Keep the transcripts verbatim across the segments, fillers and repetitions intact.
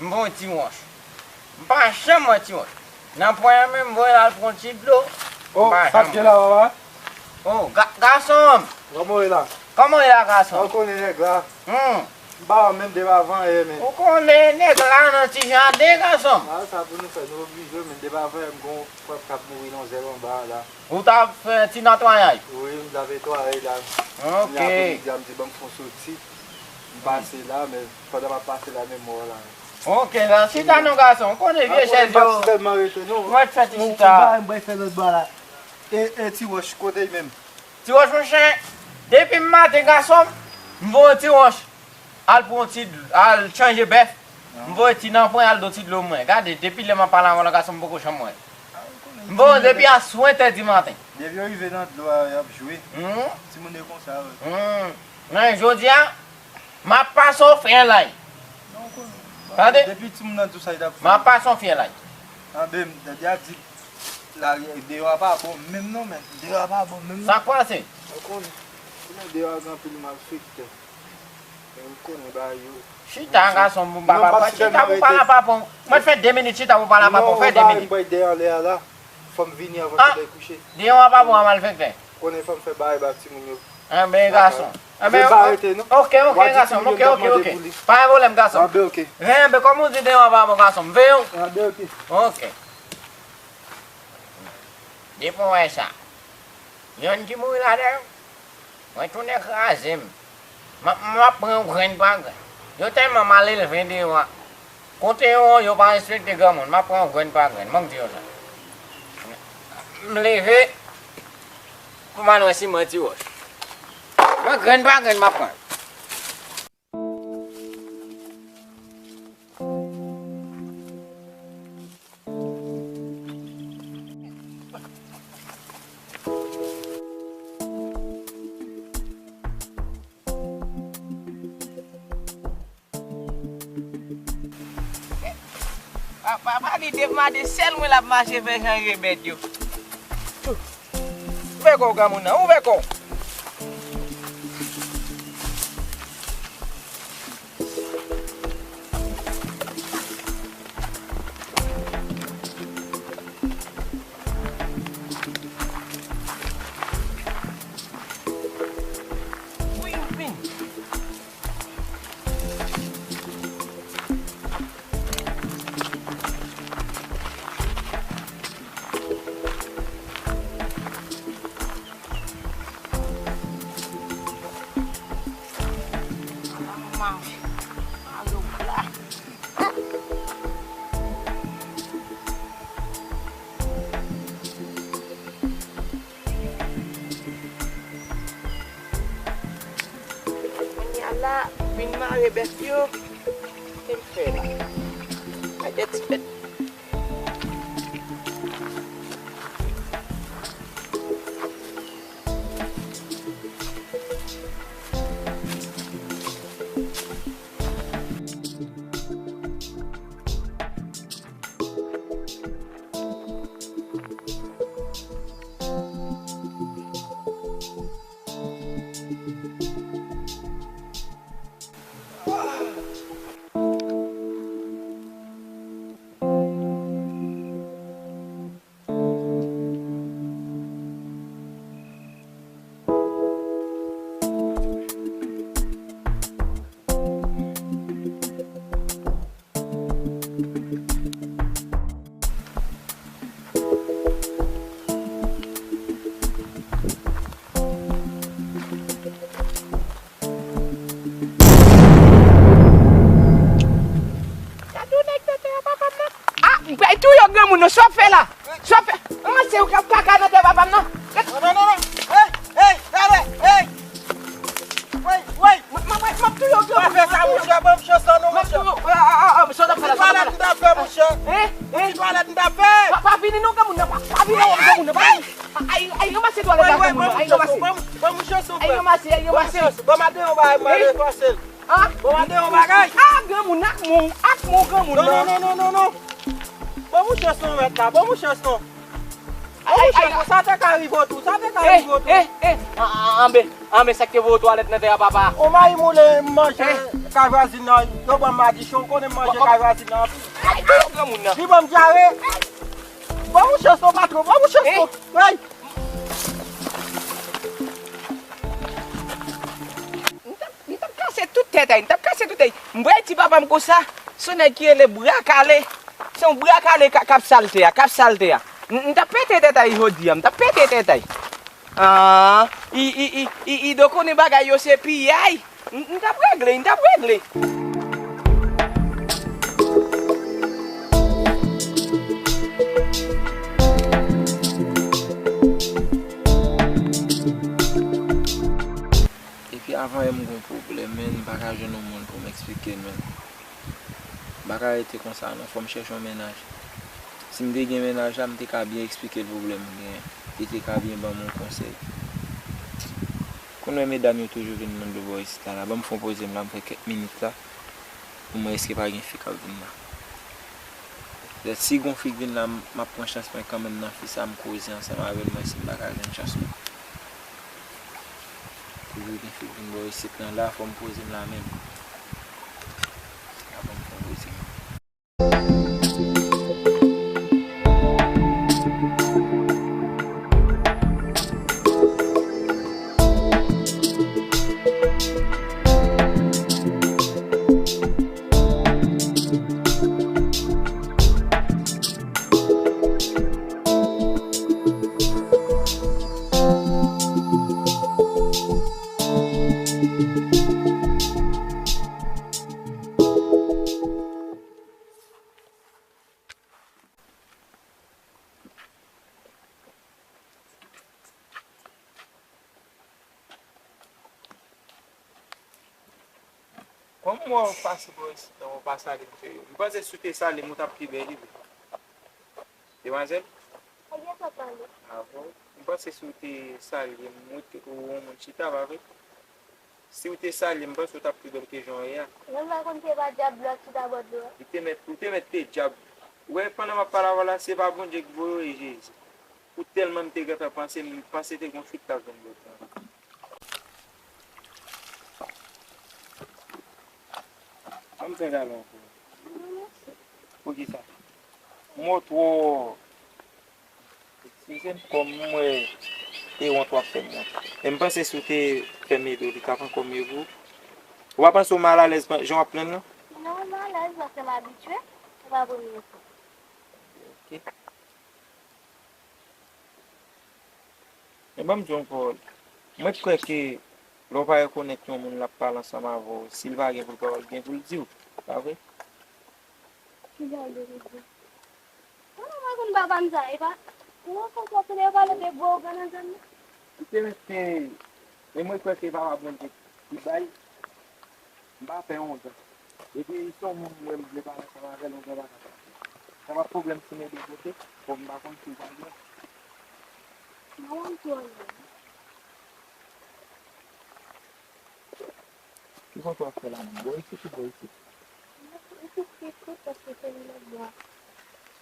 M voye yon ti wòch. M pa janm wè ti wòch. Nan pwen an menm, m voye l al pran ti dlo. M Oh, pa sa janm k gen wè. La, papa? Oh, ga- gason m! Kòman w ye la? Kòman w ye la, gason m? Ou konnen nèg la. Hmm. M pa wè menm depi avan yè, men. Ou konnen nèg la nan ti jaden, gason m. Ah, sa pou nou fè, nou oblije, men depi avan yè, m gon frè k ap mouri nan zèl anba a la. Ou t ap fè ti netwayaj? Wi, m t ap netwaye la. Ok. Kounye a, apremidi a, m di, "Ban m fè yon soti." M pase la, men pandan m ap pase la, menm mò la. Ok, la, chita non, gason. Ou konnen vye chèz yo. Mwen t fè ti chita. Mwen bay fè lòt bò la. E, e ti wòch, kote l menm? Ti wòch, monchè, depi m maten, gason m, m voye ti wòch al pran ti, al chanje bèf. M voye ti nanpwen al do ti dlo mwen. Gade, depi lè m ap pale avè w la, gason m, poko janm wè. M voye depi aswè tè di maten. Depi yo rive nan dlo a, y ap jwe. Hmm. Timoun yo konsa, wi. Hmm. Men jodi a, m ap pase w fè lay. Non, ou konnen. Tande? Depi timoun nan di w sa, li t ap fè. M ap pase w fè lay. Anben, m tande a di, la, deyò a pa bon menm non, men. Deyò a pa bon menm non. Sa k pase? Ou konnen. Konnen deyò a gen anpil malfektè. Men ou konnen bagay yo. Chita, gason m, papa, chita pou pale a papa. Mwen fè de minit chita pou pale a papa, fè de minit. Non, ou pa wè m bay deyò anlè a la. Fò m vini anvan soleil kouche. Deyò a pa bon, a malfektè. Konnen fò m fè bagay ba timoun yo. Anben, gason. Anben, ok, ok, gason m, ok, ok, ok. Pa gen pwoblèm, gason m. Anben, ok. Anben, kòman w di deyò a pa bon, gason m? M veye w. Anben, ok. Ok. Depi w wè sa. Yonn ki mouri ladan yo. Mwen tounen kraze m. M ap, m ap pran yo grenn pa grenn. Yo tèlman mal elve deyò a. Kote yo, yo pa respekte granmoun. M ap pran yo grenn pa grenn. Ban m di yo sa. M leve pou m al wè si m wè ti wòch. Mwen grenn pa grenn m ap pran. Pa, pa, pa li de maten sèl mwen l ap mache fè jan rebèt yo. Ouvè kò w granmoun nan, ouvè kò w. Wi, m vin. Kounye a la, vin mare bèf yo. Sa m fè la? Ay, de ti bèt. Gade yon nèg nan tè a, papa m nan. Ah, m pral touye granmoun nan, sa w fè la? Sa w fè? An, se ou k ap kaka nan tè papa m nan. Non, non, non, non. Hey, hey, talè, hey. Wey, wey. M, m, m, m ap touye granmoun nan. Pa fè sa, monchè, ban m chans lan non, monchè. M ap touye, ah, ah, ah, ah, sa w t ap fè la, sa w t ap fè la? Hein? Hein? Ti twalèt m t ap fè. Pa, pa vini non, granmoun nan, pa, pa vini non, granmoun nan, pa vini. Ay, ay, ranmase twalèt la, granmoun nan, ay, ranmase. Ban m, ban m chans, frè. Ay, ranmase, ay, ranmase. Ban m al deyò, ba, ba, ba, pase l. Hein? Bon, m ap deyò bagay. Ah, granmoun, ak mon, ak mon granmoun nan. Non, non, non, non, non, non. Ban m yon chans non, mèt la. Ban m yon chans non. Ban m yon chans non. Sa te ka rive w tou. Sa te ka rive w tou. Eh, eh, eh. Ah, ah, ah, anben, anben, sa k te voye w twalèt nan tè a, papa. On mayi moulen, m manje. Eh. Kay vwazin nan, yo ban m madichon, ou konnen m manje kay vwazin nan anpil. Ay, granmoun nan. Li ban m dyare. Ban m yon chans non, patwon, ban m yon chans non. Hey. M t ap, m t ap kase tout tèt ay, m t ap kase tout tèt. M wè ti papa m konsa, se yon nèg ki rele Bra Kale. Se yon Bra Kale k ap sal tè a, k ap sal tè a. M, m t ap pete tèt ay jodi a, m t ap pete tèt ay. Ah, i, i, i, i, i do konnen bagay yo se piyay. M, m t ap regle, m t ap regle. Epi avan yè m gon pwoblèm, men m pa ka jwenn yon moun pou m eksplike l, men. M pa ka rete konsa non, fò m chèche yon mennaj. Si m te gen mennaj la, m te ka byen eksplike l pwoblèm m genyen. Li te ka byen ban m yon konsèy. Kounye a medam yo toujou vin nan do bò isit la, la. Ban m fè yon poze m la, m fè kèk minit la, pou m wè èske pa gen fi k ap vin la. Petèt si gon fi k vin la, m, m ap pran chans mwen kanmenm nan fi sa, m koze ansanm avè l, m wè si m pa ka jwenn chans non. Toujou gen fi k vin bò isit lan la, fò m poze m la menm. Avan m fè yon poze m. Kòm m wè w pase bò isit la, w pa salye m, cheri. M panse si w te salye m, ou t ap pi bèl, wi. Demwazèl? Ebyen, sa pale. Ah bon? M panse si w te salye m, ou te, ou yon moun chita, pa vre? Si w te salye m, m panse w t ap pi bèl ke jan w ye a. Mwen pa konn se pa dyab la ki ta bò dlo a. Li te mèt, ou te mèt te dyab. Ou wè, pandan m ap pale avè w la, se pa Bondye ki voye w, e Jezi. Pou tèlman m te gentan panse, m panse te gon fi k t ap vin bò dlo a. Ban m sen galon ankò. Poukisa? M wè w twò Eskize m, kòm m wè e wont w ap fè m wont. E m panse si w te fè m ede w, li t ap ankò mye pou ou. Ou pa panse w malalèz jan w ap plenn lan? Non, m alèz paske m abitye. Se pa premye fwa. Ok. Men ban m di w yon pawòl. Mwen kwè ke lè w pa rekonèt yon moun l ap pale ansanm avè w, si l pa gen pou l pale, l gen pou l di w. Pa vre? Ki jan de ridye? Mwen pa konn papa m sa, e pa. Ou wè konsa, se lè yo pale de gwo ougan nan zòn nan. Li te mete, e mwen kwè se papa Bondye ki bay. M pa fè onz an. Epi se yon moun mwen m vle pale ansanm avè l, onz an pa ka pase. Sa pa pwoblèm si m ede w pote, fò m pa konn si w pa gen. Madanm twò lè. Ki kote w ap fè la menm? Bò isit ou bò isit? Isit pi kout paske se yon lòt bò.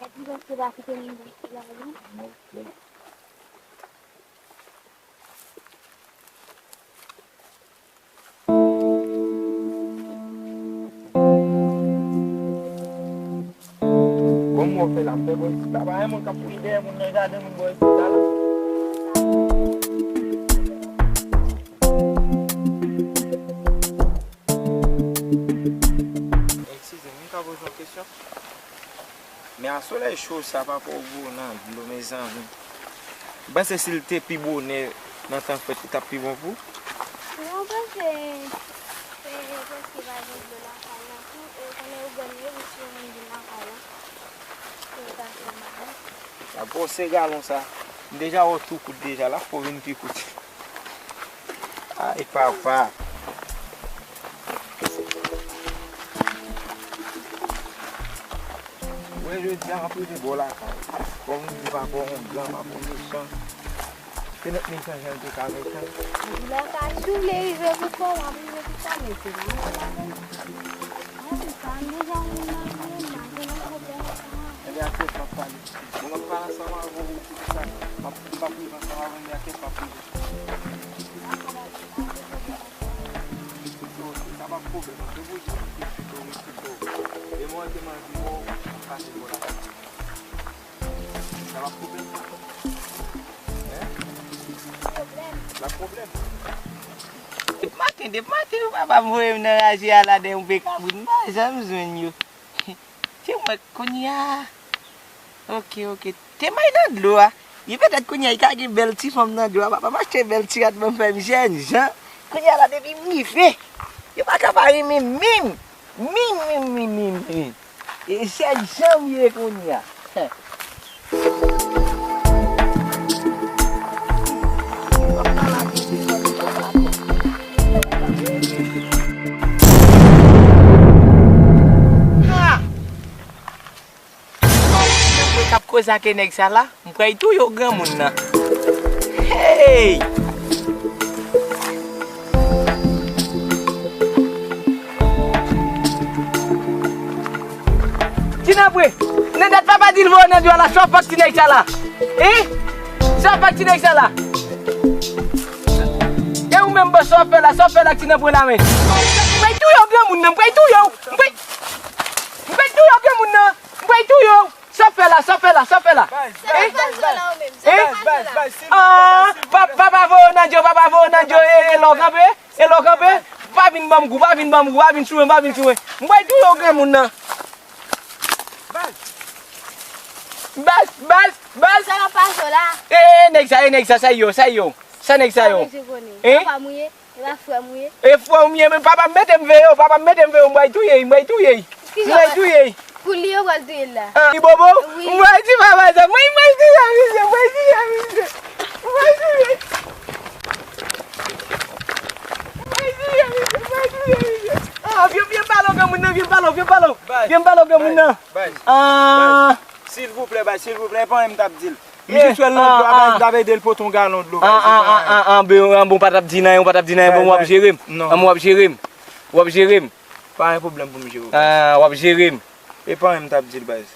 Y ap divanse pa kite moun nan sou lavi. Ok. Kòm w fè la, m fè bò isit la, pa gen moun k ap kouri dèyè moun nan jaden moun bò isit la, la. Eskize m, m ka poze yon kesyon? Men a solèy cho sa pa pò gwo nan dlo, mezanmi. M panse si l te pi bonè nan tan frèt, li t ap pi bon pou ou. Non, m panse, e, prèske pa gen dlo lakay la tou, e, konnen yo grann yo, si yon moun vin lakay la, pou yo ta fè mal. Bon, se galon sa. M deja wè w tou kout deja, la fò w vin pi kout. Ay, papa. Wè, jodi a, m ap rive bò lakay. Kòm m di papa w yon blan, papa w mechan. Se nèt mechan jan l te ka mechan. Di lakay, si w vle rive pou kò w, w ap rive pou kò w, men se pa yon bagay. Mwen, se sa, m deja wè m nan men m, m pa gen lòt pwoblèm. Ebyen, aksepte m ap pale. Bon, m ap pale ansanm avè w, ou di sa. M ap, m ap rive ansanm avè w, men aksepte m ap rive. Dakò, dakò, pa gen pwoblèm. Sa p ap fò Depi w di m te fè w respekte w. E mwen te mwen di w, m pase bò la. Sa pa pwoblèm sa. Hein? Pwoblèm. La pwoblèm. Depi maten, depi maten, papa m voye m nan raje a la, dèyè yon pe kabrit, m pa janm jwenn yo. Se mwen k kounye a. Ok, ok. Te may nan dlo a. Li petèt kounye a, li ka gen bèl ti fanm nan dlo a. Papa m achte bèl ti rad ban m fè m jèn jan. Kounye a la, depi m rive, yo pa ka pa renmen menm. Min, min, min, min, min. E sèl jan m ye kounye a. Ah! Mwen k ap koze ak nèg sa la, m pral touye w granmoun nan. Hey! Ti Nanpre, nan dat papa di l voye w nan dlo a la, sa w fè ak ti nèg sa la? Hein? Sa w fè ak ti nèg sa la? E ou menm, bò, sa w fè la, sa w fè la ak Ti Nanpre la, men? M pral touye w granmoun nan, m pral touye w, m pral, m pral touye w granmoun nan, m pral touye w. Sa w fè la, sa w fè la, sa w fè la? Baz, baz, baz, baz. Hein? Baz, baz, baz, silvouplè, baz, silvouplè. Ah, pa-, papa voye w nan dlo, papa voye w nan dlo, e, e lè w kanpe, e lè w kanpe, pa vin ban m kou, pa vin ban m kou, pa vin sou mwen, pa vin sou mwen. M pral touye w granmoun nan. Baz. Baz, baz, baz. Sa k ap pase w la? E, e, nèg sa, e, nèg sa, sa yo, sa yo. Sa nèg sa yo. Sa mwen konnen. Hein? Papa m ou ye? E pa frè m ou ye? E frè w m ye, men papa m mete m veye w, papa m mete m veye w, m pral touye y, m pral touye y. M pral touye y. Pou li yo pral touye l la. Ah, li bobo? Wi. M pral di papa sa, mwen, m pral touye misye, m pral touye misye. M pral touye. M pral touye misye, m pral touye misye. Ah, vye, vye pale w granmoun nan, vye pale w, vye pale w. Vye pale w granmoun nan. Baz, baz, baz. Ah. Silvouplè, baz, silvouplè, e pa anyen m t ap di l. M jis wè l nan dlo a, baz, m t ap ede l pote yon galon dlo, baz. An, an, an, an, bon, an, bon, w pa t ap di n anyen, w pa t ap di n anyen, bon, w ap jere m. An, w ap jere m. W ap jere m. Pa gen pwoblèm pou m jere w, baz. An, w ap jere m. E pa anyen m t ap di l, baz.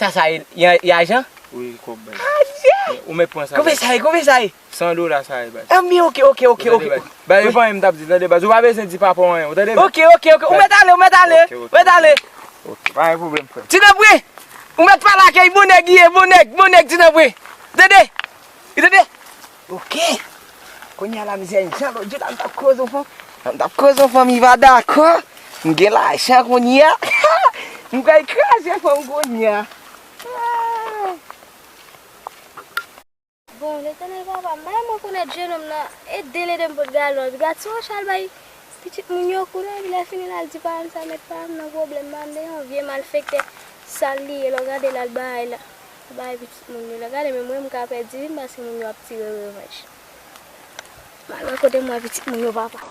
Sa, sa ye, y a, y a ajan? Wi, kòb, baz. Adye! Ou mèt pran sa, baz. Konbyen sa ye? Konbyen sa ye? San dola sa ye, baz. Anben, ok, ok, ok, ok. Baz, e pa anyen m t ap di, tande, baz. Ou pa bezwen di papa w anyen, ou tande, baz? Ok, ok, ok. Ou mèt ale, ou mèt ale, ou mèt ale. Ok, pa gen pwoblèm, frè. Ti Nanpre, ou mèt pale ak li, bon nèg li ye, bon nèg, bon nèg, Ti Nanpre. Tande? Ou tande? Ok. Kounye a la, mizè, jan lòt jou la, m t ap koze yon fanm. M t ap koze yon fanm, li pa dakò. M gen lajan kounye a. M pral kraze fanm kounye a. Bon, Letènèl Papa, m pa janm rekonèt jennonm nan. Ede l ede m pot galon an. Pi gad si w chal bay pitit moun yo koulè, epi lè fini l al di paran l sa mèt paran m nan pwoblèm, paran m te yon vye malfektè sal li ye, lè w gade l al bay la. Bay pitit moun yo la. Gade, menm mwen, m ka pèdi vi m paske moun yo ap tire revanj. M al wè kote m wè pitit moun yo, papa.